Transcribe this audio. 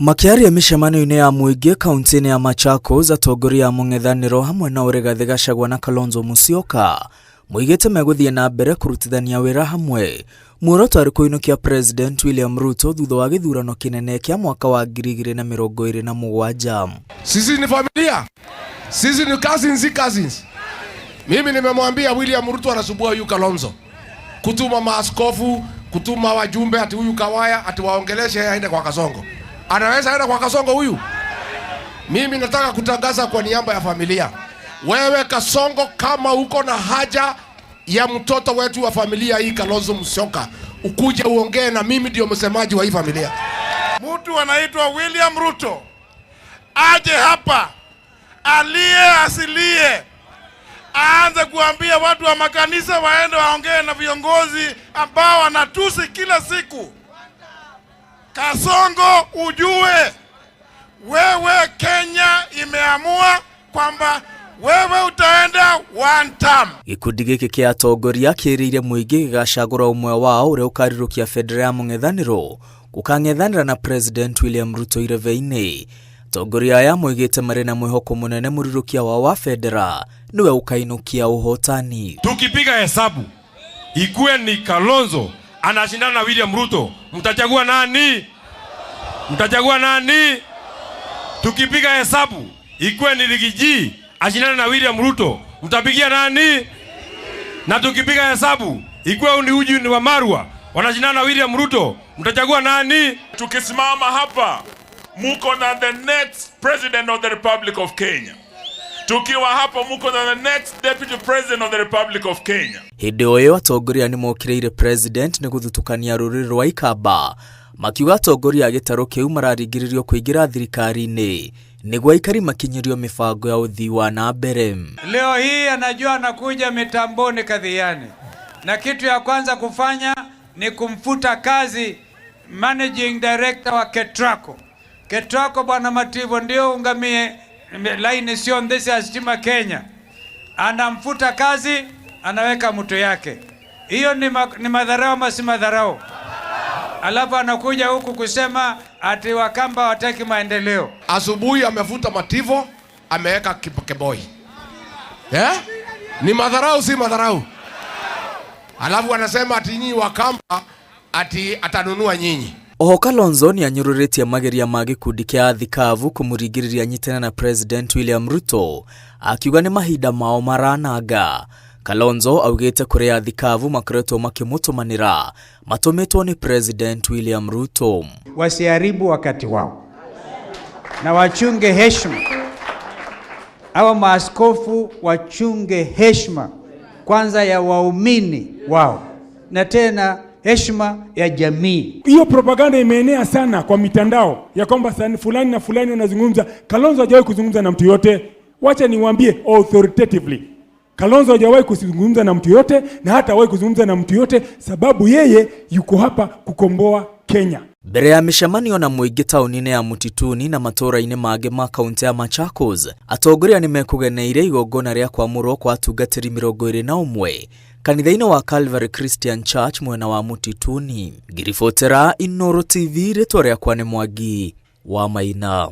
Makĩaria mĩcemanio-inĩ ya mũingĩ kaunti-inĩ ya Machakos, atongoria a mũng'ethanĩro hamwe na Rigathĩ Gachagua na Kalonzo Musyoka moigĩte megũthiĩ na mbere kũrutithania wĩra hamwe, muoroto arĩ kũinũkia President William Ruto thutha wa gĩthurano kĩnene kĩa mwaka wa 2027. Sisi ni familia, sisi ni cousins, si cousins. Mimi nimemwambia William Ruto anasumbua huyu Kalonzo kutuma maaskofu, kutuma wajumbe ati huyu Kawaya ati waongeleshe aende kwa Kasongo. Anaweza enda kwa Kasongo huyu? Mimi nataka kutangaza kwa niaba ya familia, wewe Kasongo, kama uko na haja ya mtoto wetu wa familia hii Kalonzo Musyoka, ukuje uongee na mimi, ndio msemaji wa hii familia. Mtu anaitwa William Ruto aje hapa alie asilie, aanze kuambia watu wa makanisa waende waongee na viongozi ambao wanatusi kila siku. Kasongo, ujue wewe, Kenya imeamua kwamba wewe utaenda one term. Gĩkundi gĩkĩ kĩa atongoria kĩrĩire mũingĩ gĩgacagũra ũmwe wao ũrĩa ũkarirũkia bendera ya mũng'ethanĩro gũkang'ethanĩra na President William Ruto irebe-inĩ. Atongoria aya moigĩte marĩ na mwĩhoko mũnene mũrirũkia wao wa bendera nĩwe ũkainũkia ũhotani. Tukipiga hesabu ikuwe ni Kalonzo anashindana na William Ruto, mtachagua nani? Mtachagua nani? Tukipiga hesabu ikuwe ni Riggy G ashindane na William Ruto, mtapigia nani? Na tukipiga hesabu ikuwe ni Eugene Wamalwa wanashindana na William Ruto, mtachagua nani? Tukisimama hapa muko na the next president of the Republic of Kenya. Tukiwa hapo muko na the next deputy president of the Republic of Kenya. Hĩndĩ o ĩyo atongoria nĩ mokĩrĩire president nĩ gũthutũkania rũrĩrĩ rwa Ikamba, makiuga atongoria a gĩtarũ kĩu mararingĩrĩrio kũingĩra thirikari-inĩ nĩguo aikari makinyĩrio mĩbango ya ũthii wa na mbere. Leo hii anajua anakuja mitamboni Kathiani, na kitu ya kwanza kufanya ni kumfuta kazi managing director wa Ketraco. Ketraco, bwana Mativo, ndio ungamie laini sio ndesi ya stima Kenya. Anamfuta kazi, anaweka mtu yake. Hiyo ni madharau ama si madharau? Alafu anakuja huku kusema ati Wakamba wataki maendeleo. Asubuhi amefuta Mativo, ameweka Keboi. Yeah? Ni madharau si madharau? Alafu anasema ati nyinyi Wakamba ati atanunua nyinyi. Oho Kalonzo nĩ anyũrũrĩtie mageria ma gĩkundi kĩa athikabu kũmũringĩrĩria anyitane na President William Ruto, akiuga nĩ mahinda mao marananga. Kalonzo augĩte kũrĩ athikabu makoretwo makĩmũtũmanĩra matũmĩtwo nĩ President William Ruto. Wasiharibu wakati wao na wachunge heshima. Hawa maaskofu wachunge heshima kwanza ya waumini wao na tena heshima ya jamii. Hiyo propaganda imeenea sana kwa mitandao ya kwamba fulani na fulani wanazungumza. Kalonzo hajawahi kuzungumza na mtu yote. Wacha niwaambie authoritatively, Kalonzo hajawahi kuzungumza na mtu yote na hata hawahi kuzungumza na mtu yote, sababu yeye yuko hapa kukomboa Kenya. Mbere ya mĩcemanio na mũingĩ taũni-inĩ ya Mutituni na matũũra-inĩ mangĩ ma kaunti ya Machakos, atongoria nĩ mekũgeneire igongona rĩa kwamũrwo kwa atungatĩri 21 kanitha-inĩ wa Calvary Christian Church mwena wa Mutituni. Ngiribotera Inooro TV, rĩtwa rĩakwa nĩ Mwangi wa Maina.